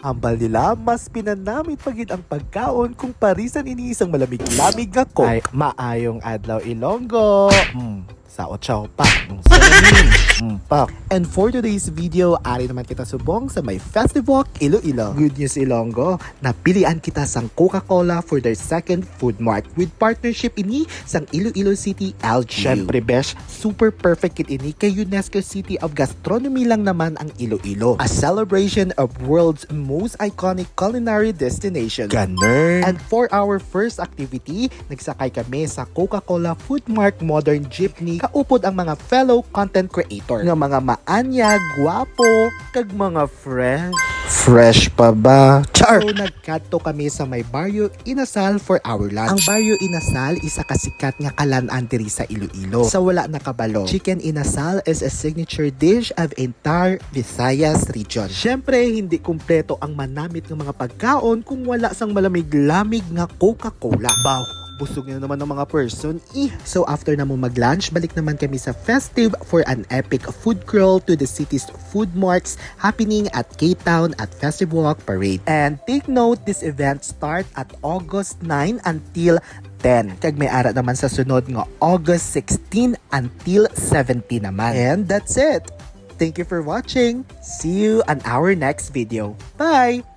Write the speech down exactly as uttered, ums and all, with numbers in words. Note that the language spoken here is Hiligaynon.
Ambal nila, mas pinanamit pa gid ang pagkaon kung parisan ini sang malamig-lamig nga Coke. Ay, maayong adlaw, Ilonggo. Mm, sa Ochopa. Mm, sa Lamin. Mm, pak. And for today's video, ari naman kita subong sa may Festive Walk, Iloilo. Good news, Ilonggo. Napilian kita sang Coca-Cola for their second food mart. With partnership ini sang Iloilo City L G U. Syempre, besh, super perfect kit ini kay UNESCO City of Gastronomy lang naman ang Iloilo. A celebration of world's most iconic culinary destination. Ganun. And for our first activity, nagsakay kami sa Coca-Cola Food Mart Modern Jeepney kaupod ang mga fellow content creator nga mga maanyag, gwapo, kag mga fresh. Fresh pa ba? Char! So, nagkadto kami sa may Barrio Inasal for our lunch. Ang Barrio Inasal, isa ka sikat nga kalan-an diri sa Iloilo. Sa wala nakabalo, chicken inasal is a signature dish of entire Visayas region. Syempre, hindi kumpleto ang manamit nga mga pagkaon kung wala sang malamig-lamig nga Coca-Cola. Baw, busog na naman ang mga person, eh. So, after namo mag-lunch, balik naman kami sa Festive for an epic food crawl to the city's food marts happening at K-Town at Festive Walk Parade. And take note, this event start at August nine until ten. Kag may ara naman sa sunod nga August sixteen until seventeen naman. And that's it. Thank you for watching. See you on our next video. Bye!